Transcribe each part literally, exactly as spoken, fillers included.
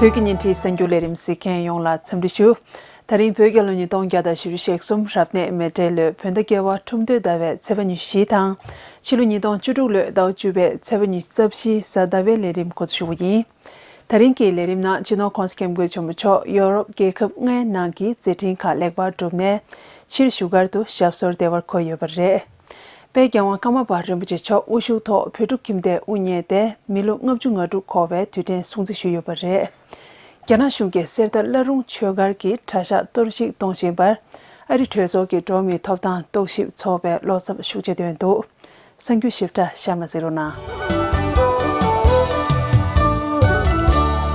བོད་ཀྱི་ཉིན་བྲིས་གསར་འགྱུར་ལས་རིམ་གཟིགས་མཁན་ཡོངས་ལ་འཚམས་འདྲི་ཞུ། ད་རིང་བོད་རྒྱལ་ལོ་ཉིས་སྟོང་བརྒྱ་དང་བཞི་བཅུ་ཞེ་གསུམ་རབ་གནས་མེ་སྤྲེལ་ལོའི་བོད་ཟླ་བརྒྱད་པ་ཁྲུམས་སྟོད་ཟླ་བའི་ཚེས་པ་ཉི་ཤུ་བཞི་དང་། ཕྱི་ལོ་ཉིས་སྟོང་བཅུ་དྲུག་ལོའི་ཟླ་བ་བཅུ་པའི་ཚེས་པ་ཉི་ཤུ་རྩ་བཞི་གཟའ་ཟླ་བའི་ལས་རིམ་འགོ་འཛུགས་ཞུ་བ་ཡིན། ད་རིང་གི་ལས་རིམ་ནང་སྤྱི་ནོར་༸གོང་ས་༸སྐྱབས་མགོན་ཆེན་པོ་མཆོག་ཡོ་རོབ་རྒྱལ་ཁབ་ལྔའི་ནང་གི་མཛད་འཕྲིན་ཁག་ལེགས་པར་གྲུབ་ནས་ཕྱིར་བཞུགས་སྒར་དུ་ཞབས་སོར་བདེ་བར་འཁོད་ཡོད་པ་རེད། དཔལ་རྒྱལ་དབང་ཀརྨ་པ་རིན་པོ་ཆེ་མཆོག་དབུ་བཞུགས་ཐོག་བོད་ཕྲུག་ཁྱིམ་སྡེའི་དབུ་བརྙེས་ཏེ་མི་ལོ་ལྔ་བཅུ་ང་དྲུག་འཁོར་བའི་དུས་དྲན་སྲུང་བརྩི་ཞུས་ཡོད་པ་རེད། རྒྱ་ནག་གཞུང་གིས་གསེར་རྟ་བླ་རུང་ཆོས་སྒར་གྱི་གྲྭ་ཤག་གཏོར་བཤིག་གཏོང་བཞིན་པར་ཨ་རི་གྲོས་ཚོགས་ཀྱི་འགྲོ་བ་མིའི་ཐོབ་ཐང་རྟོག་ཞིབ་ཚོགས་པས་བློ་འཚབ་ཤུགས་ཆེ་བཏོན་འདུག་གསར་འགྱུར་ཞིབ་ཕྲ་གཤམ་ལ་གཟིགས་རོགས་གནང་།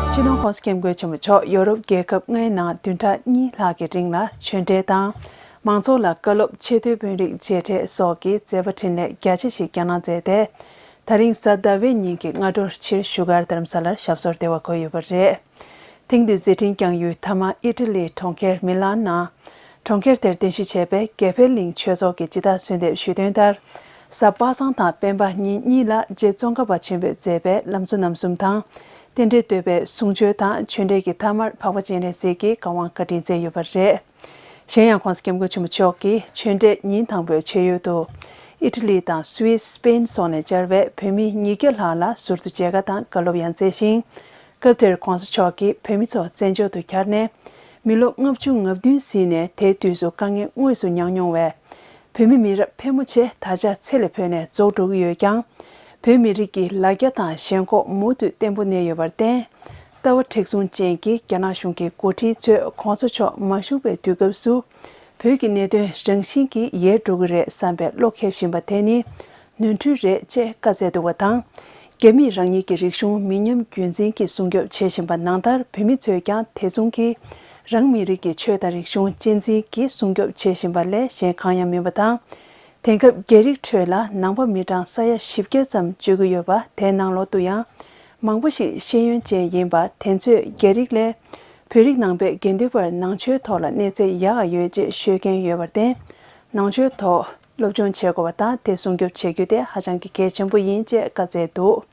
སྤྱི་ནོར་༸གོང་ས་༸སྐྱབས་མགོན་ཆེན་པོ་མཆོག་ཡོ་རོབ་རྒྱལ་ཁབ་ལྔའི་ནང་བདུན་ཕྲག་གཉིས་ལྷག་གི་རིང་ལ་ཆོས་འབྲེལ་དང་། མང་ཚོགས་ལ་བཀའ་སློབ། ཆེས་མཐོའི་དཔོན་རིགས་མཇལ་འཕྲད་སོགས་ཀྱི་མཛད་པ་འཕྲིན་ལས་རྒྱ་ཆེ་ཞིག་བསྐྱངས་གནང་མཛད་དེ། ད་རིང་གཟའ་ཟླ་བའི་ཉིན་གྱི་སྔ་དྲོར་ཕྱིར་བཞུགས་སྒར་རྡ་རམ་ས་ལར་ཞབས་སོར་བདེ་བར་འཁོད་ཡོད་པ་རེད། ཐེངས་འདིའི་མཛད་འཕྲིན་བསྐྱངས་ཡུལ་མཐའ་མ་ཨི་ཊ་ལིའི་གྲོང་ཁྱེར་མི་ལན་ནང་། གྲོང་ཁྱེར་དེར་རྟེན་གཞི་བྱས་པའི་དགེ་འཕེལ་གླིང་ཆོས་ཚོགས་ཀྱིས་ཇི་ལྟར་གསོལ་འདེབས་ཞུས་དོན་ལྟར། གཟའ་པ་སངས་དང་སྤེན་པ་ཉིན་གཉིས་ལ་རྗེ་ཙོང་ཁ་པ་ཆེན་པོས་མཛད་པའི་ལམ་གཙོ་རྣམ་གསུམ་དང་། རྟེན་འབྲེལ་བསྟོད་པའི་གསུང་ཆོས་དང་ཆོས་འབྲེལ་གྱི་ཐ་མར་འཕགས་པ་སྤྱན་རས་གཟིགས་ཀྱི་བཀའ་དབང་བཀའ་དྲིན་སྩལ་ཡོད་པ་རེད། གཞན་ཡང་༸གོང་ས་༸སྐྱབས་མགོན་ཆེན་པོ་མཆོག་གིས་ཆོས་འབྲེལ་ཉིན་དང་པོའི་ཆེད་ཡུལ་དུ། ཨི་ཊ་ལི་དང་སུད་སི། སི་པེན་སོགས་ནས་བཅར་བའི་བོད་མི་ཉིས་བརྒྱ་ལྷག་ལ་ཟུར་དུ་མཇལ་ཁ་དང་བཀའ་སློབ་ཡང་སྩལ་ཞིང་། སྐབས་དེར་༸གོང་ས་མཆོག་གིས་བོད་མི་ཚོ་བཙན་བྱོལ་དུ་གྱར་ནས། མི་ལོ་ལྔ་བཅུ་ང་བདུན་ཟིན་ནས་དེའི་དུས་སུ་དཀའ་ངལ་དངོས་སུ་མྱངས་མྱོང་བའི་བོད་མི་མི་རབས་ཕལ་མོ་ཆེ་ད་ཆ་ཚེ་ལས་འཕོས་ནས་རྫོགས་འགྲོ་གི་ཡོད་ཀྱང་། བོད་མི་རིགས་ཀྱི་ལ་རྒྱ་དང་ཞེན་ཁོག་མུ་མཐུད་བརྟན་པོ་གནས་ཡོད་པར་བརྟེན། ལྟ་བ་མཁྲེགས་བཟུང་ཅན་གྱི་རྒྱ་ནག་གཞུང་གི་འགོ་ཁྲིད་ཚོས་༸གོང་ས་མཆོག་མ་བཞུགས་པའི་དུས་སྐབས་སུ། བོད་ཀྱི་གནད་དོན་རང་བཞིན་གྱིས་ཡལ་འགྲོ་གི་རེད་བསམ་པའི་བློ་འཁེལ་བཞིན་པ་དེ་ནི་ནོར་འཁྲུལ་རེད་ཅེས་བཀའ་སྩལ་འདུག་པ་དང་། རྒྱ་མིས་རང་ཉིད་ཀྱི་རིག་གཞུང་མི་ཉམས་རྒྱུན་འཛིན་གྱི་སྲུང་སྐྱོབ་བྱེད་བཞིན་པ་ནང་ལྟར་བོད་མི་ཚོས་ཀྱང་དེ་མཚུངས་ཀྱིས་རང་མི་རིགས་ཀྱི་ཆོས་དང་རིག་གཞུང་གཅེས་འཛིན་གྱིས་སྲུང་སྐྱོབ་བྱེད་བཞིན་པ་ལས་གཞན་གང་ཡང་མིན་པ་དང་། དེང་སྐབས་རྒྱ་རིགས་ཁྲོད་ལ་ནང་པ་མི་གྲངས་ས་ཡ་བཞི་བརྒྱ་ཙམ་བརྗོད་ཀྱི་ཡོད་པ། དེའི་ནང་ལོགས་ཏུ་ཡང་མང་པོ་ཞིག་ཤེས་ཡོན་ཅན་ཡིན་པ། དེ་ཚོས་རྒྱ་རིགས་ལས་བོད་རིགས་ནང་པའི་དགེ་འདུན་པར་ནང་ཆོས་ཐོག་ལ་གནས་ཚད་ཡག་ཡོད་ཅེས་ཤོད་མཁན་ཡོད་པར་བརྟེན། ནང་ཆོས་ཐོག་སློབ་སྦྱོང་བྱེད་དགོས་པ་དང་། དེ་སྲུང་སྐྱོབ་བྱེད་རྒྱུ་དེ་ཧ་ཅང་གི་གལ་ཆེན་པོ་ཡིན་ཅེས་བཀའ་སྩལ་འདུག་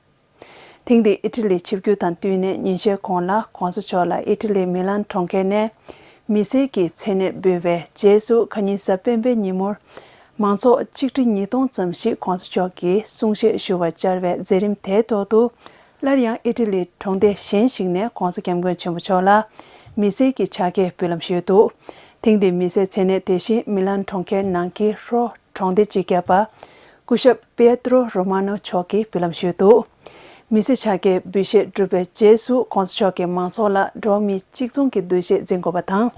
ཐེངས་འདིའི་ཨི་ཊ་ལི་ཆིབས་བསྒྱུར་དང་བསྟུན་ནས་ཉིན་ཤས་གོང་ལ་༸གོང་ས་མཆོག་ལ་ཨི་ཊ་ལིའི་མི་ལན་གྲོང་ཁྱེར་ནས་མི་སེར་གྱི་མཚན་གནས་འབུལ་བའི་རྗེས་སུ། ཁ་ཉིན་གཟའ་སྤེན་པའི་ཉིན་མོར་མང་ཚོགས་ཆིག་ཁྲི་ཉིས་སྟོང་ཙམ་ཞིག་༸གོང་ས་མཆོག་གི་གསུང་བཤད་ཞུ་བར་བཅར་བའི་མཛད་རིམ་དེའི་ཐོག་ཏུ། སླར་ཡང་ཨི་ཊ་ལིའི་གྲོང་སྡེ་གཞན་ཞིག་ནས་༸གོང་ས་༸སྐྱབས་མགོན་ཆེན་པོ་མཆོག་ལ་མི་སེར་གྱི་ཕྱག་འཁྱེར་འབུལ་ལམ་ཞུས་འདུག་ཐེངས་འདིའི་མི་སེར་མཚན་གནས་དེ་བཞིན་མི་ལན་གྲོང་ཁྱེར་ནང་གི་ཧྲོ་གྲོང་སྡེ་སྤྱི་ཁྱབ་པ་སྐུ་ཞབས་པེ་ཏྲོ་རོ་མ་ནོ་མཆོག་གིས་འབུལ་ལམ་ཞུས་འདུག་མི་སེར་ཕྱག་འཁྱེར་འབུལ་བཞེས་གྲུབ་པའི་རྗེས་སུ། ༸གོང་ས་མཆོག་གིས་མང་ཚོགས་ལ་འགྲོ་བ་མིའི་གཅིག་མཚུངས་ཀྱི་འདུ་ཤེས་འཛིན་དགོས་པ་དང་།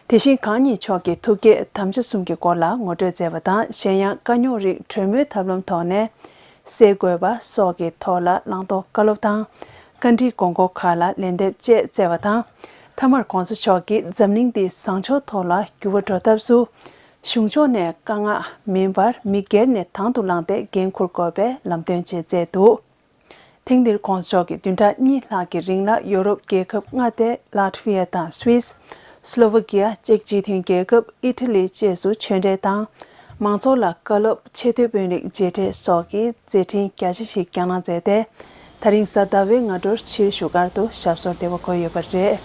དེ་བཞིན་གང་ཉིད་མཆོག་གི་ཐུགས་བསྐྱེད་དམ་བཅའ་གསུམ་གྱི་སྐོར་ལ་ངོ་སྤྲོད་མཛད་པ་དང་། གཞན་ཡང་དཀའ་རྙོག་རིགས་གྲོས་མོལ་ཐབས་ལམ་ཐོག་ནས་སེལ་དགོས་པ་སོགས་ཀྱི་ཐོག་ལ་བླང་དོར་བཀའ་སློབ་དང་། བཀའ་འདྲིའི་དགོངས་སྐོར་ཁག་ལ་ལན་འདེབས་བཅས་བསྩལ་བ་དང་། མཐའ་མར་༸གོང་ས་མཆོག་གིས་འཛམ་གླིང་འདི་བཟང་ཕྱོགས་ཐོག་ལ་འགྱུར་བ་འགྲོ་ཐབས་སུ། གཞུང་ཕྱོགས་ནས་བཀའ་མངགས་མིན་པར་མི་སྒེར་ནས་དང་དུ་བླངས་ཏེ་འགན་འཁུར་དགོས་པའི་ལམ་སྟོན་བཅས་མཛད་འདུག་ཐེངས་འདིར་༸གོང་ས་མཆོག་གིས་བདུན་ཕྲག་གཉིས་ལྷག་གི་རིང་ལ་ཡོ་རོབ་རྒྱལ་ཁབ་ལྔ་སྟེ། ལ་ཏི་ཝི་ཡ་དང་སུད་སི། སི་ལོ་ཝ་ཀི་ཡ། ཅེཀ་སྤྱི་མཐུན་རྒྱལ་ཁབ། ཨི་ཊ་ལི་བཅས་སུ་ཆོས་འབྲེལ་དང་། མང་ཚོགས་ལ་བཀའ་སློབ། ཆེས་མཐོའི་དཔོན་རིགས་མཇལ་འཕྲད་སོགས་ཀྱི་མཛད་འཕྲིན་རྒྱ་ཆེ་ཞིག་བསྐྱངས་གནང་མཛད་དེ། ད་རིང་གཟའ་ཟླ་བའི་སྔ་དྲོར་ཕྱིར་བཞུགས་སྒར་དུ་ཞབས་སོར་བདེ་བར་འཁོད་ཡོད་པ་རེད།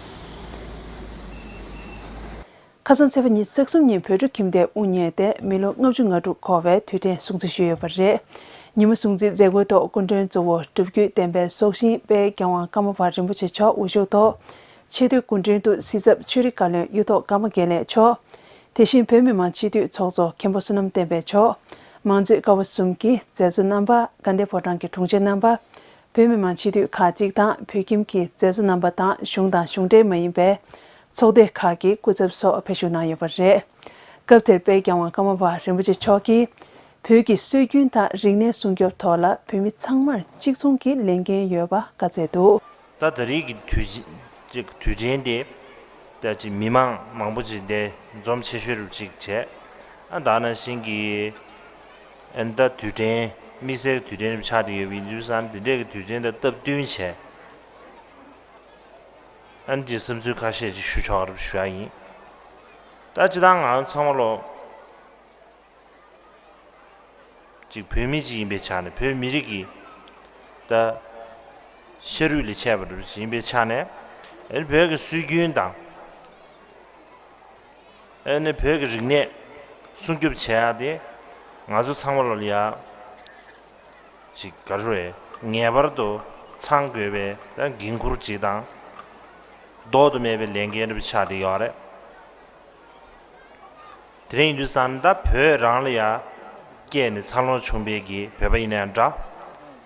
ཁ་སང་ཚེས་པ་ཉི་ཤུ་རྩ་གསུམ་ཉིན་བོད་ཕྲུག་ཁྱིམ་སྡེའི་དབུ་བརྙེས་ཏེ་མི་ལོ་ལྔ་བཅུ་ང་དྲུག་འཁོར་བའི་དུས་དྲན་སྲུང་བརྩི་ཞུས་ཡོད་པ་རེད། ཉིན་མོ་སྲུང་བརྩིའི་མཛད་སྒོའི་ཐོག་སྐུ་མགྲོན་གཙོ་བོ་སྒྲུབ་བརྒྱུད་བསྟན་པའི་སྲོག་ཤིང་དཔལ་རྒྱལ་དབང་ཀརྨ་པ་རིན་པོ་ཆེ་མཆོག་དབུ་བཞུགས་ཐོག་ཆེས་མཐོའི་སྐུ་མགྲོན་དུ་སྲིད་ཚབ་ཆོས་རིག་བཀའ་བློན་གཡུ་ཐོག་ཀརྨ་དགེ་ལེགས་མཆོག་དེ་བཞིན་བོད་མི་མང་སྤྱི་འཐུས་ཚོགས་གཙོ་མཁན་པོ་བསོད་ནམས་བསྟན་འཕེལ་མཆོག་མང་གཙོའི་ཀ་བ་གསུམ་གྱི་མཛད་གཙོ་རྣམ་པ། དགའ་ལྡན་ཕོ་བྲང་གི་དྲུང་ཆེ་རྣམ་པ། བོད་མི་མང་སྤྱི་འཐུས་ཁག་ཅིག་དང་བོད་ཁྱིམ་གྱི་མཛད་གཙོ་རྣམ་པ་དང་གཞུང་དང་གཞུང་འབྲེལ་མ་ཡིན་པའི་ཚོགས་སྡེ་ཁག་གི་སྐུ་ཚབ་སོགས་ཕེབས་ཞུགས་གནང་ཡོད་པ་རེད། སྐབས་དེར་དཔལ་རྒྱལ་དབང་ཀརྨ་པ་རིན་པོ་ཆེ་མཆོག་གིས་བོད་ཀྱི་སྲོལ་རྒྱུན་དང་རིག་གནས་སྲུང་སྐྱོབ་ཐོག་ལ་བོད་མི་ཚང་མར་གཅིག་མཚུངས་ཀྱི་ལས་འགན་ཡོད་པ་བཀའ་སྩལ་འདུག་ད་ད་རེས་ཀྱི་དུས་ཅིག་དུས་དྲན་དེ་ད་ཅིག་མི་མང་མང་པོ་ཅིག་འདིར་འཛོམས་ཆེ་ཤོས་རུ་ཅིག་བྱས། ཨ་ད་ནང་བཞིན་གྱི་ཨ་ནི་ད་དུས་དྲན་དམིགས་བསལ་དུས་དྲན་རུ་ཆགས་བསྡད་ཡོད་པ་ཡིན་དུས་ཙང་འདི་འདྲས་ཀྱི་དུས་དྲན་དང་སྟབས་བསྟུན་བྱས། ཨ་ནི་ཅིག་བསམ་ཚུལ་ཁ་ཤས་ཅིག་ཞུ་ཆོག་རབས་ཞུ་ཡ་ཡིན། ད་ཅི་ད་ང་ཚང་མ་ལོ། གཅིག་བོད་མི་གཅིག་ཡིན་པའི་ཆ་ནས་བོད་མི་རིགས་ཀྱི་ད་ཤ་རུས་ལས་ཆད་པ་རུ་ཡིན་པའི་ཆ་ནས་ ཨེ་ནི་བོད་ཀྱི་སྲོལ་རྒྱུན་དང་། ཨེ་ནི་བོད་ཀྱི་རིག་གནས་སྲུང་སྐྱོབ་བྱེད་ཡག་དེ་ང་ཚོ་ཚང་མ་ལོ་ལ་ཡ་ཅིག་ག་རེ་རེད། ངེས་པར་དུ་ཚང་དགོས་པའི་ད་འགན་ཁུར་ཅིག་དང་། ལྡོག་ཏུ་མེད་པའི་ལས་འགན་རེ་ཆགས་བསྡད་ཡོད་རེད། དེ་རིང་ཡིན་དུས་ཙང་ད་བོད་རང་ལ་ཡ་སྐྱེས་ནས་འཚར་ལོངས་བྱུང་བའི་གི་བོད་པ་ཡིན་ནའང་འདྲ།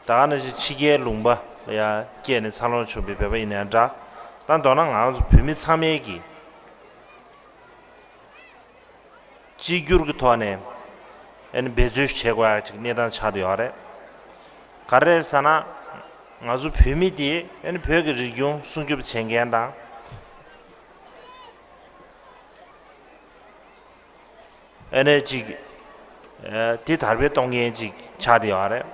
ད་ག་ནང་བཞིན་ཕྱི་རྒྱལ་ལུང་པ་ལ་ཡ་སྐྱེས་ནས་འཚར་ལོངས་བྱུང་བའི་བོད་པ་ཡིན་ནའང་འདྲ། ད་མདོར་ན་ང་ཚོ་བོད་མི་ཚང་མའི་གི་གཅིག་གྱུར་གྱི་ཐོག་ནས་ཨ་ནི་འབད་རྩོལ་བྱེད་དགོས་ཡ་ཅིག་གནས་སྟངས་ཆགས་བསྡད་ཡོད་རེད། ག་རེ་རེད་ཟེར་ན། ང་ཚོ་བོད་མི་དེ་ཨ་ནི་བོད་ཀྱི་རིག་གཞུང་སྲུང་སྐྱོབ་བྱེད་མཁན་དང་། ཨ་ནི་ཅིག་ཨ་དེ་དར་སྤེལ་གཏོང་མཁན་ཅིག་ཆགས་བསྡད་ཡོད་རེད།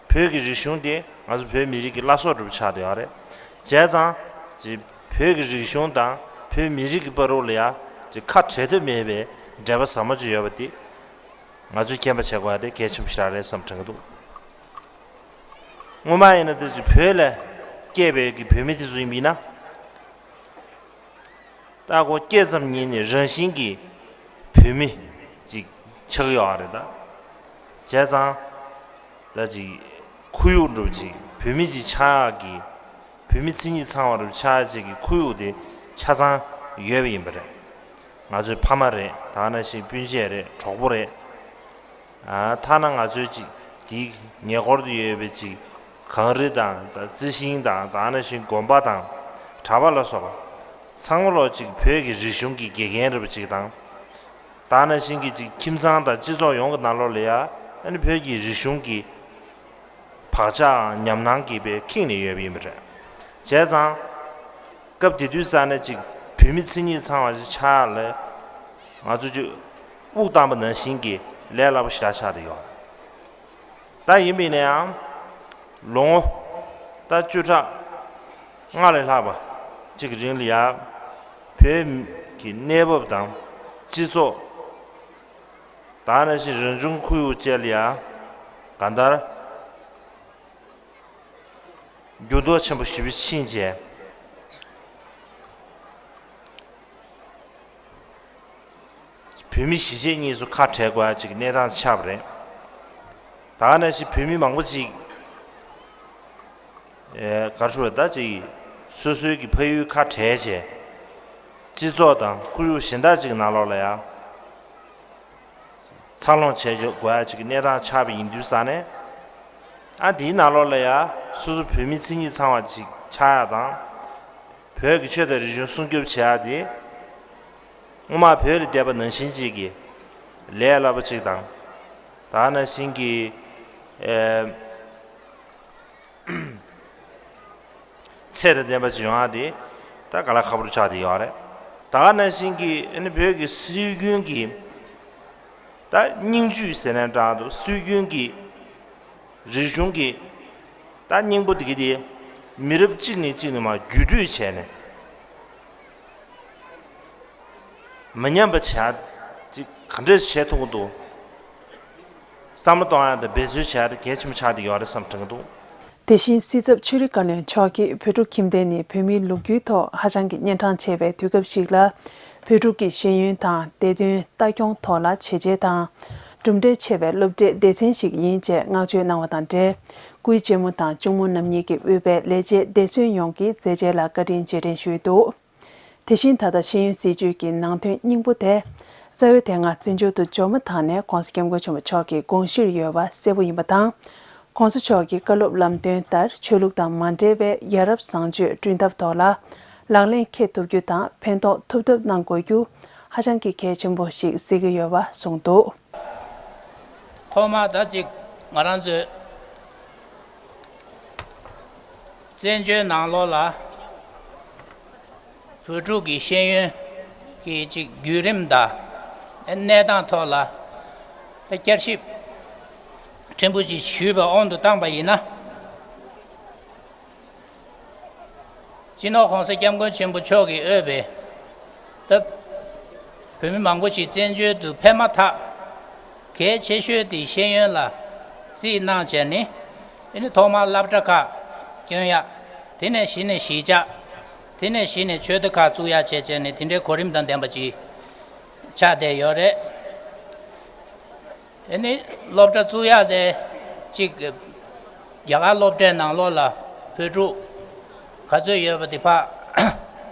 བོད་ཀྱི་རིག་གཞུང་དེ་ང་ཚོ་བོད་མི་རིགས་ཀྱི་བླ་སྲོག་འདྲ་པོ་ཆགས་བསྡད་ཡོད་རེད། བྱས་ཙང་། ཅིག་བོད་ཀྱི་རིག་གཞུང་དང་བོད་མི་རིགས་ཀྱི་བར་རོགས་ལ་ཡ་ཅིག་ཁ་བྲལ་ཐབས་མེད་པའི་འབྲེལ་བ་ཟབ་མོ་ཅིག་ཡོད་པ་དེ་ང་ཚོས་མཁྱེན་པ་བྱེད་དགོས་པ་དེ་གལ་ཆེན་པོ་ཞིག་རང་རེད་བསམ་དྲན་གྱི་འདུག། སྔོན་མ་ཡིན་ན་དེ་ཅིག་བོད་ལ་སྐྱེས་པའི་གི་བོད་མི་དེ་ཚོ་ཡིན་པ་ཡིན་ན། ད་ཁོ་སྐྱེས་ཙམ་ཉིད་ནས་རང་བཞིན་གྱིས་བོད་མི་ཅིག་ཆགས་ཡོད་རེད་ད། བྱས་ཙང་། ད་ཅིག་ཁོར་ཡུག་འདྲ་པོ་ཅིག་བོད་མི་ཅིག་ཆགས་ཡག་གི། བོད་མི་མཚན་ཉིད་ཚང་བ་འདྲ་པོ་ཆགས་ཡག་ཅིག་གི་ཁོར་ཡུག་དེ་ཆ་ཚང་ཡོད་པ་ཡིན་པ་རེད། ང་ཚོའི་ཕ་མ་རེད། ད་ག་ནང་བཞིན་སྤུན་མཆེད་རེད། གྲོགས་པོ་རེད། ཨ་ཐ་ན་ང་ཚོའི་ཅིག་དེའི་ཉེ་འཁོར་དུ་ཡོད་པའི་ཅིག་གངས་རི་དང་ད་རྩི་ཤིང་དང་ད་ག་ནང་བཞིན་དགོན་པ་དང་གྲྭ་པ་ལ་སོགས་པ་ཚང་མ་ལོ་ཅིག་བོད་ཀྱི་རིག་གཞུང་གི་དགེ་རྒན་རེད་པ་ཅིག་དང་། ད་ག་ནང་བཞིན་གྱི་ཅིག་ཁྱིམ་ཚང་དང་སྤྱི་ཚོགས་ཡོངས་ཀྱི་ནང་ལོགས་ལ་ཡ་ཨ་ནི་བོད་ཀྱི་རིག་གཞུང་གི་བག་ཆགས་ཉམས་སྣང་གིས་པའི་ཁེངས་ནས་ཡོད་པ་ཡིན་པ་རེད། བྱས་ཙང་། སྐབས་དེ་དུས་ཙ་ན་ཅིག་བོད་མི་མཚན་ཉིད་ཚང་བ་ཞིག་ཆགས་ཡག་ལ་ང་ཚོ་ཅིག་དབུགས་བཏང་པ་ནང་བཞིན་གྱི་ལས་སླ་པོ་ཞེ་དྲག་ཆགས་བསྡད་ཡོད། ད་ཡིན་པ་ཡིན་ནའང་ལོ་ངོ་ད་བཅུ་ཕྲག་ལྔ་ལས་ལྷག་པ་ཅིག་གི་རིང་ལ་ཡ་བོད་ཀྱི་གནས་བབ་དང་སྤྱི་ཚོགས། ད་ག་ནང་བཞིན་རང་བྱུང་ཁོར་ཡུག་བཅས་ལ་ཡ་གང་ལྟར་འགྱུར་ལྡོག་ཆེན་པོ་ཞེ་པོ་ཕྱིན་རྗེས། བོད་མི་གཞིས་བྱེས་གཉིས་སུ་ཁ་བྲལ་དགོས་ཡ་ཅིག་གནས་སྟངས་ཆགས་པ་རེད། ད་ག་ནང་བཞིན་བོད་མི་མང་པོ་ཅིག་ཨེ་ག་རེ་ཞུ་དགོས་རེད། ད་ཅིག་སོ་སོའི་གི་ཕ་ཡུལ་ཁ་བྲལ་བྱས། སྤྱི་ཚོགས་དང་ཁོར་ཡུག་གཞན་དག་ཅིག་གི་ནང་ལོགས་ལ་ཡ་འཚར་ལོངས་བྱེད་དགོས་ཡ་ཅིག་གི་གནས་སྟངས་ཆགས་པ་ཡིན་དུས་ཙ་ནས། ཨ་དེའི་ནང་ལོགས་ལ་ཡ་སོ་སོ་བོད་མི་མཚན་ཉིད་ཚང་བ་ཅིག་ཆགས་ཡ་དང་། བོད་ཀྱི་ཆོས་དང་རིག་གཞུང་སྲུང་སྐྱོབ་བྱེད་ཡ་དེ་སྔོན་མ་བོད་ལ་བསྡད་པ་ནང་བཞིན་ཅིག་གི་ལས་སླ་པོ་ཅིག་དང་། ད་ག་ནང་བཞིན་གྱི་ཨེ། ཚད་དང་ལྡན་པ་ཅིག་ཡོང་ཡ་དེ་ད་དཀའ་ལས་ཁག་པོ་ཆགས་བསྡད་ཡོད་རེད། ད་ག་ནང་བཞིན་གྱི་ཨ་ནི་བོད་ཀྱི་སྲོལ་རྒྱུན་གྱི་ད་སྙིང་བཅུད་ཟེར་ནའང་འདྲ་འདུག། སྲོལ་རྒྱུན་གྱི་རིག་གཞུང་གི་ད་སྙིང་པོ་དེ་གི་དེ་མི་རབས་གཅིག་ནས་གཅིག་ནས་མར་བརྒྱུད་སྤྲོད་བྱས་ནས་མི་ཉམས་པ་བྱ་ཅིག་ག་འདྲས་བྱེད་ཐུབ་ཀྱི་འདུག། བསམ་བློ་གཏོང་ཡ་དང་འབད་རྩོལ་བྱ་ཡ་དེ་གལ་ཆེན་པོ་ཆགས་བསྡད་ཡོད་རེད་བསམ་དྲན་གྱི་འདུག། དེ་བཞིན་སྲིད་ཚབ་ཆོས་རིག་བཀའ་བློན་མཆོག་གིས་བོད་ཕྲུག་ཁྱིམ་སྡེ་ནི་བོད་མིའི་ལོ་རྒྱུས་ཐོག་ཧ་ཅང་གི་གཉན་འཕྲང་ཆེ་བའི་དུས་སྐབས་ཤིག་ལ། བོད་ཕྲུག་གི་ཤེས་ཡོན་དང་བདེ་དོན་ལྟ་སྐྱོང་ཐོག་ལ་བྱས་རྗེས་དང་། གྲུབ་འབྲས་ཆེ་བའི་སློབ་གྲྭའི་སྡེ་ཚན་ཞིག་ཡིན་ཅེས་བསྔགས་བརྗོད་གནང་བ་དང་འབྲེལ། སྐུའི་གཅེན་མོ་དང་གཅུང་མོ་རྣམ་གཉིས་ཀྱིས་དབུས་པའི་ལས་བྱེད་སྡེ་ཚན་ཡོངས་ཀྱི་མཛད་རྗེས་ལ་བཀའ་དྲིན་རྗེས་དྲན་ཞུས་འདུག། དེ་བཞིན་ད་ལྟ་ཤེས་ཡོན་སྲིད་བྱུས་ཀྱི་ནང་དོན་སྙིང་པོ་དེ། རྩ་བའི་དེ་སྔ་བཙན་བྱོལ་དུ་འབྱོར་མ་ཐག་ནས་༸གོང་ས་༸སྐྱབས་མགོན་ཆེན་པོ་མཆོག་གི་དགོངས་གཞིར་ཡོད་པ་གསལ་པོ་ཡིན་པ་དང་།༸གོང་ས་མཆོག་གི་བཀའ་སློབ་ལམ་སྟོན་ལྟར་ཆོས་ལུགས་དང་མ་འབྲེལ་བའི་ཡ་རབས་བཟང་སྤྱོད་བསྐྲུན་ཐབས་ཐོག་ལ་ལག་ལེན་འཁེལ་ཐུབ་རྒྱུ་དང་ཕན་ཐོགས་ཐུབ་ཐབས་གནང་དགོས་རྒྱུ་ཧ་ཅང་གི་གལ་ཆེན་པོ་ཞིག་གཟིགས་ཀྱི་ཡོད་པ་གསུངས་འདུག། ཐོག་མར་ད་ཅིག་ང་རང་ཚོའི་བཙན་བྱོལ་ནང་ལོགས་ལ་བོད་ཕྲུག་གི་ཤེས་ཡོན་གྱི་ཅིག་བརྒྱུད་རིམ་དང་གནས་སྟངས་ཐོག་ལ་བསྐྱར་ཞིབ་ཕྲན་བུ་ཅིག་ཞུས་པ་དབང་དུ་བཏང་པ་ཡིན་ན། སྤྱི་ནོར་༸གོང་ས་༸སྐྱབས་མགོན་ཆེན་པོ་མཆོག་གིས་དབུས་པའི་སྐབས་བོད་མི་མང་པོ་ཞིག་བཙན་བྱོལ་དུ་ཕེབས་མ་ཐག་གལ་ཆེ་ཤོས་དེ་ཤེས་ཡོན་ལ་རྩིས་གནང་བྱས་ནས། དེ་ནས་ཐོག་མར་སློབ་གྲྭ་ཁག་སྐྱོང་ཡག། དེ་ནས་གཞི་ནས་གཞིས་ཆགས། དེ་ནས་གཞི་ནས་ཆོས་སྡེ་ཁག་བཙུགས་ཡག་བྱས་བྱས་ནས་དེ་འདྲའི་གོ་རིམ་དང་ལྡན་པ་ཅིག་ཆགས་བསྡད་ཡོད་རེད། དེ་ནི་སློབ་གྲྭ་བཙུགས་ཡག་དེ་གཅིག་རྒྱ་གར་སློབ་གྲྭའི་ནང་ལོགས་ལ་བོད་ཕྲུག་ག་ཚོད་ཡོད་པ་དེ་ཕར་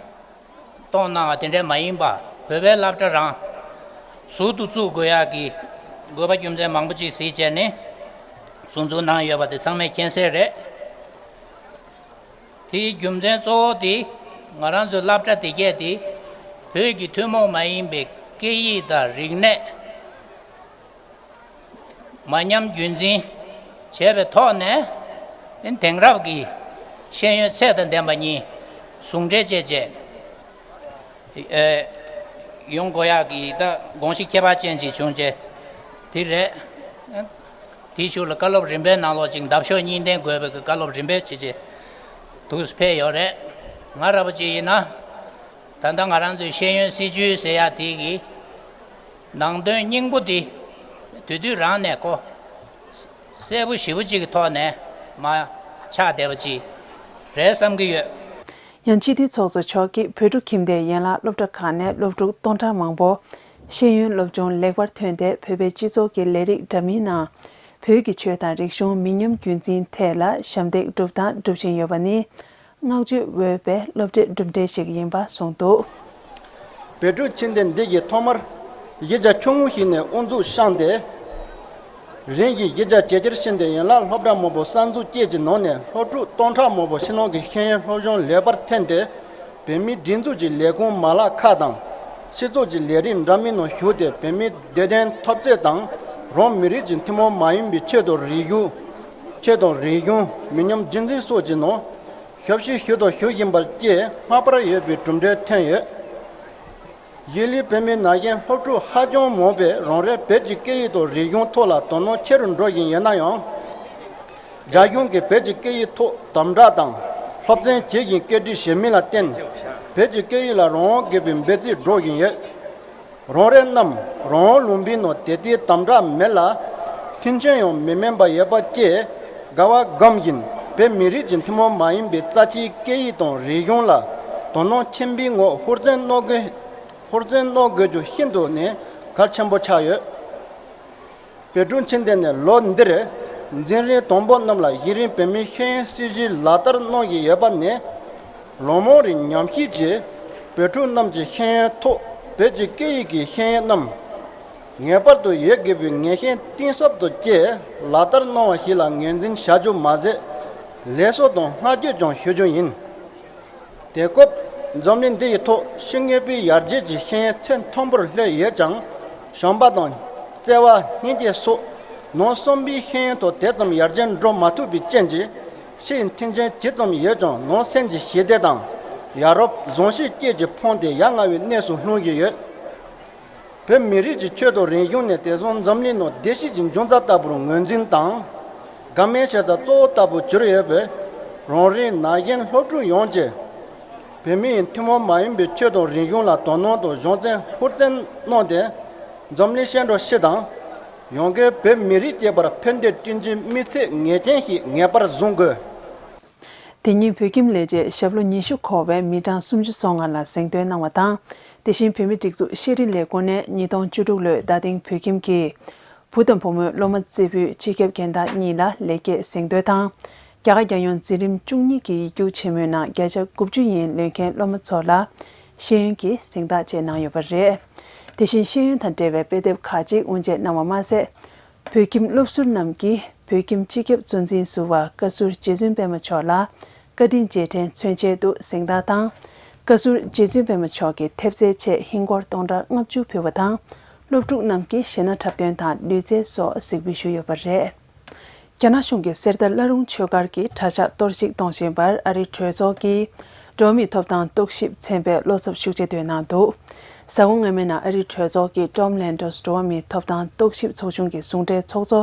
གཏོང་གནང་བ་དེ་འདྲས་མ་ཡིན་པ། བོད་པའི་སློབ་གྲྭ་རང་ཟུར་དུ་བཙུགས་དགོས་ཡག་གི་དགོས་པ་རྒྱུ་མཚན་མང་པོ་ཅིག་གཟིགས་བྱས་ནས་ཟུར་འཛུགས་གནང་ཡོད་པ་དེ་ཚང་མས་མཁྱེན་གསལ་རེད། དེའི་རྒྱུ་མཚན་གཙོ་བོ་དེ་ང་རང་ཚོའི་སློབ་གྲྭ་དེ་གས་དེ་བོད་ཀྱི་ཐུན་མོང་མ་ཡིན་པའི་སྐད་ཡིག་དང་རིག་གནས་མ་ཉམས་རྒྱུན་འཛིན་བྱས་པའི་ཐོག་ནས་དེང་རབས་ཀྱི་ཤེས་ཡོན་ཚད་དང་ལྡན་པ་གཉིས་ཟུང་འབྲེལ་བྱས་རྗེས་ཡོང་དགོས་ཡག་གི་ད་དགོངས་གཞི་ཁྱད་པར་ཅན་ཅིག་བྱུང་རྗེས་དེ་རེད། དེའི་ཤུགས་ལ་བཀའ་སློབ་རིམ་པའི་ནང་ལོགས་ཅིག་འདབ་གཤོག་གཉིས་ལྡན་དགོས་པའི་བཀའ་སློབ་རིམ་པས་ཅིག་ཅིག་དུས་སུ་ཕེབས་ཡོད་རེད། ང་ར་བ་ཅིག་ཡིན་ན་ད་ལྟ་ང་རང་ཚོའི་ཤེས་ཡོན་སྲིད་བྱུས་ཟེར་ཡག་དེ་གི་ནང་དོན་སྙིང་པོ་འདི་དུས་དུས་རང་ནས་ཁོ་གསལ་པོ་ཞེ་པོ་ཅིག་གི་ཐོག་ནས་མ་ཆགས་བསྡད་པ་ཅིག་རེད་བསམ་གྱི་ཡོད། ཡང་སྤྱི་འཐུས་ཚོགས་གཙོ་མཆོག་གིས་བོད་ཕྲུག་ཁྱིམ་སྡེའི་ཡན་ལག་སློབ་གྲྭ་ཁག་ནས་སློབ་ཕྲུག་སྟོང་ཕྲག་མང་པོ་ཤེས་ཡོན་སློབ་སྦྱོང་ལེགས་པར་ཐོན་ཏེ་བོད་པའི་སྤྱི་ཚོགས་ཀྱི་ལས་རིགས་འདྲ་མིན་ནང་བོད་ཀྱི་ཆོས་དང་རིག་གཞུང་མི་ཉམས་རྒྱུན་འཛིན་ཐད་ལ་ཞབས་འདེགས་སྒྲུབ་དང་སྒྲུབ་བཞིན་ཡོད་པ་ནི། བསྔགས་བརྗོད་འོས་པའི་སློབ་གྲྭའི་གྲུབ་འབྲས་ཤིག་ཡིན་པ་གསུངས་འདུག། བོད་ཕྲུག་ཁྱིམ་སྡེ་འདི་གིས་ཐོག་མར་གཞིས་ཆགས་ཆུང་ངུ་ཞིག་ནས་དབུ་འཛུགས་བཤམས་ཏེ། རིམ་གྱིས་གཞིས་ཆགས་ཇེ་ཆེར་ཕྱིན་ཏེ་ཡན་ལག་སློབ་གྲྭ་མང་པོ་གསར་འཛུགས་བཅས་ཀྱི་ནང་ནས་སློབ་ཕྲུག་སྟོང་ཕྲག་མང་པོ་ཕྱི་ནང་གི་ཤེས་ཡོན་སློབ་སྦྱོང་ལེགས་པར་ཐོན་ཏེ། བོད་མིའི་སྒྲིག་འཛུགས་ཀྱི་ལས་ཁུངས་མ་ལག་ཁག་དང་། སྤྱི་ཚོགས་ཀྱི་ལས་རིགས་འདྲ་མིན་ནང་ཞུགས་ཏེ་བོད་མིའི་བདེ་དོན་འཐབ་རྩོད་དང་། རང་མི་རིགས་ཀྱི་ཐུན་མོང་མ་ཡིན་པའི་ཆོས་དང་རིག་གཞུང་། ཆོས་དང་རིག་གཞུང་མི་ཉམས་རྒྱུན་འཛིན་སོགས་ཀྱི་ནང་། ཞབས་ཕྱི་ཞུ་དང་ཞུ་བཞིན་པར་བཅས་སྔ་བར་ཡོད་པའི་གྲུབ་འབྲས་ཐོན་ཡོད། གཞིས་ལུས་བོད་མི་ན་གཞོན་སློབ་ཕྲུག་ཧ་ཅང་མང་པས་རང་རེའི་བོད་ཀྱི་སྐད་ཡིག་དང་རིག་གཞུང་ཐོག་ལ་དོ་སྣང་ཆེ་རུ་འགྲོ་བཞིན་ཡོད་ན་ཡང་། རྒྱ་གཞུང་གིས་བོད་ཀྱི་སྐད་ཡིག་ཐོག་དམ་དྲག་དང་སློབ་ཚན་ཇི་བཞིན་བཀོད་སྒྲིག་བྱེད་མིན་ལ་བརྟེན། བོད་ཀྱི་སྐད་ཡིག་ལ་རང་དབང་དགོས་པའི་འབོད་ཚིག་སྒྲོག་བཞིན་ཡོད། རང་རེ་རྣམས་རང་དབང་ལུང་པའི་ནང་དེ་ལྟའི་དམ་དྲག་མེད་ལ། མཐུན་རྐྱེན་ཡང་མི་དམན་པ་ཡོད་པ་བཅས་དགའ་བ་སྒོམ་བཞིན་བོད་མི་རིགས་ཀྱི་ཐུན་མོང་མ་ཡིན་པའི་རྩ་ཆེའི་སྐད་ཡིག་དང་རིག་གཞུང་ལ་དོ་སྣང་ཆེན་པོའི་ངང་ཧུར་བརྩོན་གནང་དགོས། ཧུར་བརྩོན་གནང་དགོས་རྒྱུ་ཤིན་ཏུ་ནས་གལ་ཆེན་པོ་ཆགས་ཡོད། བོད་ཕྲུག་ཁྱིམ་སྡེ་ནས་ལོ་འདིར་འཛིན་རིམ་དང་པོ་རྣམས་ལ་གཞི་རིམ་བོད་མིའི་ཤེས་ཡོན་སྲིད་བྱུས་ལག་བསྟར་གནང་བཞིན་ཡོད་པ་ནས། ལོ་མང་རིང་ཉམས་ཞིབ་ཀྱིས་བོད་ཕྲུག་རྣམས་ཀྱི་ཤེས་ཡོན་ཐོག་བོད་ཀྱི་སྐད་ཡིག་གི་ཤེས་ཡོན་རྣམས་ངེས་པར་དུ་ཡོད་དགོས་པའི་ངེས་ཤེས་གཏིང་ཟབ་ཏུ་སྐྱེས་ལག་བསྟར་གནང་བ་ཞིག་ལ་ངོས་འཛིན་བྱ་རྒྱུ་མ་ཟད། ལེགས་གསོ་དང་བསྔགས་བརྗོད་ཀྱང་ཞུ་རྒྱུ་ཡིན། དེ་སྐབས་འཛམ་གླིང་འདི་ཡི་ཐོག་ཤེས་ངེས་པའི་ཡར་རྒྱས་ཀྱི་ཤེས་ཡོན་ཚད་མཐོན་པོར་སླེབས་ཡོད་ཀྱང་། བྱམས་པ་དང་བརྩེ་བ་སྙིང་རྗེ་སོགས་ནང་གསུམ་པའི་ཤེས་ཡོན་ཐོག་དེ་ཙམ་ཡར་རྒྱས་འགྲོ་མ་ཐུབ་པའི་རྐྱེན་གྱིས། ཕྱིའི་མཐུན་རྐྱེན་ཇི་ཙམ་ཡོད་ཀྱང་ནང་སེམས་ཀྱི་ཞི་བདེ་དང་ཡ་རབས་བཟང་སྤྱོད་བཅས་ཀྱི་ཕུང་དེ་ཡ་ང་བའི་གནས་སུ་ལྷུང་བཞིན་ཡོད། བོད་མི་རིགས་ཀྱི་ཆོས་དང་རིག་གཞུང་ནི་དེང་སང་འཛམ་གླིང་ནང་བདེ་སྐྱིད་ཀྱི་འབྱུང་རྩ་ལྟ་བུར་ངོས་འཛིན་དང་། དགའ་མོས་བྱེད་ས་གཙོ་བོ་ལྟ་བུར་གྱུར་ཡོད་པས། རང་རེའི་ན་གཞོན་སློབ་ཕྲུག་ཡོངས་ཀྱིས། བོད་མིའི་ཐུན་མོང་མ་ཡིན་པའི་ཆོས་དང་རིག་གཞུང་ལ་དོ་སྣང་དང་གཞོན་སྐྱེས་ཧུར་བརྩོན་གནང་སྟེ། འཛམ་གླིང་སྤྱི་འགྲོ་སྤྱི་དང་། ཡོངས་ཀྱི་བོད་མི་རིགས་སྐྱིད་པར་ཕན་བདེ་བསྐྲུན་རྒྱུའི་དམིགས་ཚད་ངེས་ཅན་ཞིག་ངེས་པར་བཟུང་དགོས། དེ་ཉིན་བོད་ཁྱིམ་ལས་བྱེད་ཞབས་ལོ་ཉི་ཤུ་འཁོར་བའི་མི་གྲངས་སུམ་ཅུ་སོ་ལྔ་ལ་གཟེངས་བསྟོད་གནང་བ་དང་། དེ་བཞིན་བོད་མིའི་སྒྲིག་འཛུགས་ཤེས་རིག་ལས་ཁུངས་ནས་ཉིས་སྟོང་བཅུ་དྲུག་ལོའི་རྡ་སྟེང་བོད་ཁྱིམ་གྱི་བུ་དང་བུ་མོའི་སློབ་མ་རྩེ་ཕུད་སྤྱི་ཁྱབ་རྒན་བདག་གཉིས་ལ་ལེགས་སྐྱེས་གཟེངས་བསྟོད་དང་། རྒྱ་གར་རྒྱལ་ཡོངས་འཛིན་རིམ་བཅུ་གཉིས་ཀྱི་ཡིག་རྒྱུགས་ཆེན་མོའི་ནང་བརྒྱ་ཆ་དགུ་བཅུ་ཡན་ལོན་མཁན་སློབ་མ་ཚོ་ལ་ཤེས་ཡོན་གྱི་གཟེངས་རྟགས་བཅས་གནང་ཡོད་པ་རེད། དེ་བཞིན་ཤེས་ཡོན་དང་འབྲེལ་བའི་དཔེ་དེབ་ཁག་ཅིག་དབུ་འབྱེད་གནང་བ་མ་ཟད། བོད་ཁྱིམ་སློབ་ཟུར་རྣམས་ཀྱིས་བོད་ཁྱིམ་སྤྱི་ཁྱབ་གཙོ་འཛིན་ཟུར་པ་བཀའ་ཟུར་རྗེ་བཙུན་པད་མ་མཆོག་ལ་བཀའ་དྲིན་རྗེས་དྲན་མཚོན་ཆེད་དུ་གཟེངས་རྟགས་དང་། བཀའ་ཟུར་རྗེ་བཙུན་པད་མ་མཆོག་གི་ཐེབས་རྩའི་ཆེད་ཧིན་སྒོར་སྟོང་ཕྲག་ལྔ་བཅུ་ཕུལ་བ་དང་། སློབ་ཕྲུག་རྣམས་ཀྱིས་གཞས་སྣ་འཁྲབ་སྟོན་དང་ལུས་རྩལ་སོགས་གཟིགས་འབུལ་ཞུས་ཡོད་པ་རེད། རྒྱ་ནག་གཞུང་གིས་གསེར་རྟ་བླ་རུང་ཆོས་སྒར་གྱི་གྲྭ་ཤག་གཏོར་བཤིག་གཏོང་བཞིན་པར་ཨ་རིའི་གྲོས་ཚོགས་ཀྱིས་འགྲོ་བ་མིའི་ཐོབ་ཐང་རྟོག་ཞིབ་ཚན་པའི་བློ་འཚབ་ཤུགས་ཆེ་བཏོན་གནང་འདུག། གཟའ་འཁོར་སྔ་མའི་ནང་ཨ་རིའི་གྲོས་ཚོགས་ཀྱི་ཀྲོམ་ལན་ཌོས་འགྲོ་བ་མིའི་ཐོབ་ཐང་རྟོག་ཞིབ་ཚོགས་ཆུང་གི་ཟུང་འབྲེལ་ཚོགས་གཙོ་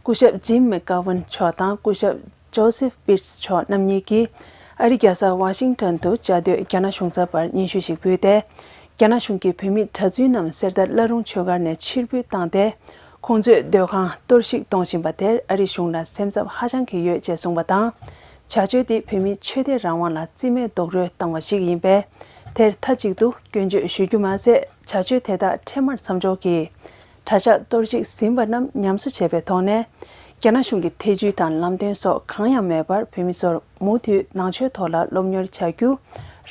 སྐུ་ཞབས་ཇིམ་མེག་གྷ་ཝན་མཆོག་དང་སྐུ་ཞབས་ཇོ་སེབ་པིར་སི་མཆོག་རྣམ་གཉིས་ཀྱིས་ཨ་རིའི་རྒྱལ་ས་ཝ་ཤིང་ཊོན་དུ་བཅའ་སྡོད་རྒྱ་ནག་གཞུང་ཚབ་པར་སྙན་ཞུ་ཞིག་ཕུལ་ཏེ། རྒྱ་ནག་གཞུང་གིས་བོད་མི་གྲྭ་བཙུན་རྣམས་གསེར་རྟ་བླ་རུང་ཆོས་སྒར་ནས་ཕྱིར་འབུད་བཏང་སྟེ། ཁོང་ཚོའི་སྡོད་ཁང་གཏོར་བཤིག་གཏོང་བཞིན་པ་དེར་ཨ་རིའི་གཞུང་ལ་སེམས་འཚབ་ཧ་ཅང་གི་ཡོད་ཅེས་གསུངས་པ་དང་། བྱ་སྤྱོད་འདི་བོད་མིའི་ཆོས་དད་རང་དབང་ལ་རྩིས་མེད་རྡོག་རོལ་བཏང་བ་ཞིག་ཡིན་པས། དེར་མཐའ་གཅིག་ཏུ་སྐྱོན་བརྗོད་ཞུ་རྒྱུ་མ་ཟད། བྱ་སྤྱོད་དེ་དག་འཕྲལ་མར་མཚམས་འཇོག་གིས་གྲྭ་ཤག་གཏོར་བཤིག་ཟིན་པ་རྣམས་ཉམས་གསོ་བྱས་པའི་ཐོག་ནས། རྒྱ་ནག་གཞུང་གི་ཐེ་ཇུས་དང་ལམ་སྟོན་སོགས་གང་ཡང་མེད་པར། བོད་མི་ཚོར་མུ་མཐུད་ནང་ཆོས་ཐོག་ལ་སློབ་གཉེར་བྱ་རྒྱུ་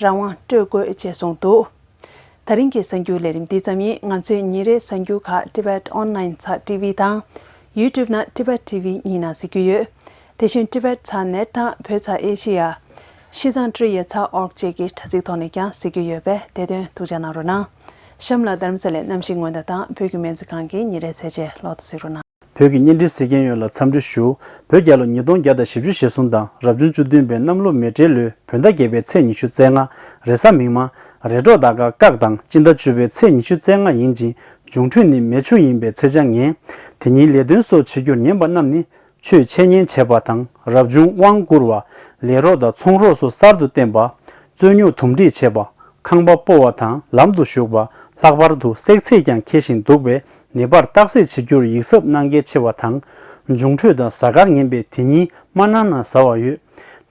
རང་དབང་སྤྲོད་དགོས་ཅེས་གསུངས་འདུག། ད་རིང་གི་གསར་འགྱུར་ལས་རིམ་འདི་ཙམ་ཡིན། ང་ཚོའི་ཉིན་རེའི་གསར་འགྱུར་ཁག་Tibet Online ཚགས་ཊི་ཝི་དང་། YouTube ནང་Tibet T V གཉིས་ནང་གཟིགས་རྒྱུ་ཡོད། དེ་བཞིན་Tibet ཚགས་ནེཊ་དང་བོད་ཚགས་ཨེ་ཤི་ཡ། ཤི་ཚང་ཀྲི་ཡེ་ཚགས་ཨོར་གཅིག་གི་དྲ་ཚིགས་ཐོག་ནས་ཀྱང་གཟིགས་རྒྱུ་ཡོད་པས། དེ་དོན་ཐུགས་ཅག་གནང་རོགས་གནང་། གཤམ་ལ་རྡ་རམ་ས་ལའི་གནམ་གཤིས་སྔོན་བརྡ་དང་བོད་ཀྱི་སྨན་རྩིས་ཁང་གི་ཉིན་རེའི་ཚེས་བཅད་ཀློག་ཏུ་གཟིགས་རོགས་གནང་། བོད་ཀྱི་བརྙན་འཕྲིན་གཟིགས་མཁན་ཡོངས་ལ་འཚམས་འདྲི་ཞུ། བོད་རྒྱལ་ལོ་ཉིས་སྟོང་བརྒྱ་དང་བཞི་བཅུ་ཞེ་གསུམ་དང་རབ་བྱུང་བཅུ་བདུན་པའི་གནམ་ལོ་མེ་སྤྲེལ་ལོའི་བོད་ཟླ་བརྒྱད་པའི་ཚེས་ཉི་ཤུ་རྩ་ལྔ། རེས་གཟའ་མིག་དམར། རེས་གྲོགས་ཟླ་སྐར་སྐག་དང་སྤྱི་ཟླ་བཅུ་པའི་ཚེས་ཉི་ཤུ་རྩ་ལྔ་ཡིན་ཅིང་། འབྱུང་འཕྲོད་ནི་མེ་ཆུ་ཡིན་པས་ཚེས་བྱ་ངན། དེ་ཉིན་ལས་དོན་སོགས་བྱེད་རྒྱུར་ཉན་པ་རྣམས་ནི། ཆོས་འཆད་ཉན་བྱེད་པ་དང་། རབ་བྱུང་དབང་བསྐུར་བ། ལས་རོགས་དང་ཚོང་རོགས་སོགས་གསར་དུ་བསྟེན་པ། རྩོད་རྙོག་དུམ་སྒྲིག་བྱེད་པ། ཁང་པ་སྤོ་བ་དང་ལམ་དུ་ཞུགས་པ། ལྷག་པར་དུ་བསྲེག་ཚིག་ཀྱང་འཁེལ་བཞིན་འདུག་པས། ནད་པར་བརྟག་དཔྱད་བྱེད་རྒྱུར་ཡིད་གཟབ་གནང་གལ་ཆེ་བ་དང་། འབྱུང་འཕྲོད་དང་གཟའ་སྐར་ངན་པས་དེ་ཉིན་དམར་ནག་ན་གཟའ་བ་ཡོད།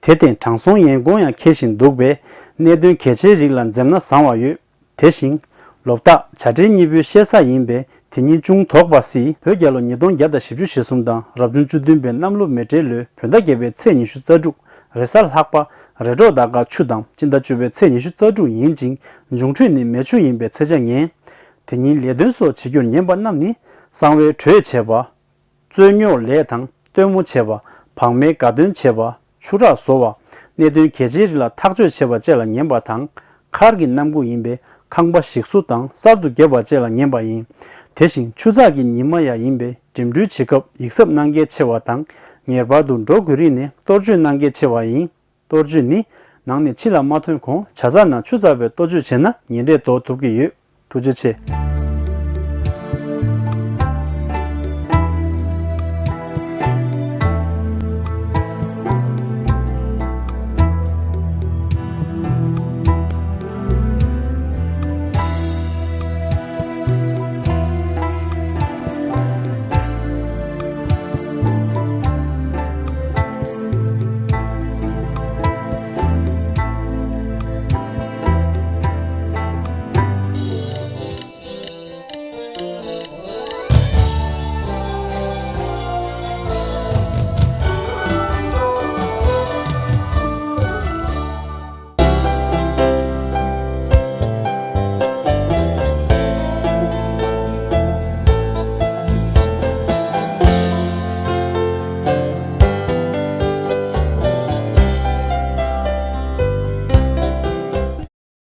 དེ་སྟེང་དྲང་སྲོང་ཡན་གོང་ཡང་འཁེལ་བཞིན་འདུག་པས། གནད་དོན་གལ་ཆེའི་རིགས་ལ་འཛེམ་ན་བཟང་བ་ཡོད། དེ་བཞིན། ལོ་རྟགས་བྱ་སྤྲེལ་གཉིས་པོའི་ཤེས་གསལ་ཡིན་པས། དེ་ཉིན་ཅུང་དོགས་པ་སྲིད། བོད་རྒྱལ་ལོ་ཉིས་སྟོང་བརྒྱ་དང་བཞི་བཅུ་ཞེ་གསུམ་དང་རབ་བྱུང་བཅུ་བདུན་པའི་གནམ་ལོ་མེ་སྤྲེལ་ལོའི་བོད་ཟླ་བརྒྱད་པའི་ཚེས་ཉི་ཤུ་རྩ་དྲུག། རེས་གཟའ་ལྷག་པ། རེས་གྲོགས་ཟླ་སྐར་ཆུ་དང་སྤྱི་ཟླ་བཅུ་པའི་ཚེས་ཉི་ཤུ་རྩ་དྲུག་ཡིན་ཅིང་། འབྱུང་འཕྲོད་ནི་མེ་ཆུ་ཡིན་པས་ཚེས་བྱ་ངན། དེ་ཉིན་ལས་དོན་སོགས་བྱེད་རྒྱུར་ཉན་པ་རྣམས་ནི། གསང་བའི་གྲོས་བྱེད་པ། རྩོད་རྙོག་ལས་དང་སྟོན་མོ་བྱེད་པ། བག་མའི་དགའ་སྟོན་བྱེད་པ། ཆུ་རགས་བཟོ་བ། གནད་དོན་གལ་ཆེའི་རིགས་ལ་ཐག་གཅོད་བྱེད་པ་བཅས་ལ་ཉན་པ་དང་། མཁར་གྱི་གནམ་སྒོ་ཡིན་པས་ཁང་པ་ཞིག་བཟོ་དང་གསར་དུ་བརྒྱབ་པ་བཅས་ལ་ཉན་པ་ཡིན། དེ་བཞིན་ཆུ་ཚགས་ཀྱི་ཉི་མ་ཡང་ཡིན་པས་འགྲིམ་འགྲུལ་བྱེད་སྐབས་ཡིད་གཟབ་གནང་གལ་ཆེ་བ་དང་། ངེས་པར་དུ་འགྲོ་དགོས་རིགས་ནས་གཏོར་སྐྱོན་གནང་གལ་ཆེ་བ་ཡིན། གཏོར་སྐྱོན་ནི། ནང་ནས་ཕྱི་ལ་མ་ཐོན་གོང་བྱ་ཚགས་ནང་ཆུ་ཚགས་པའི་གཏོར་སྐྱོན་བྱས་ན་ཉིན་རེ་ལྡོག་ཐུབ་ཀྱི་ཡོད། ཐུགས་རྗེ་ཆེ།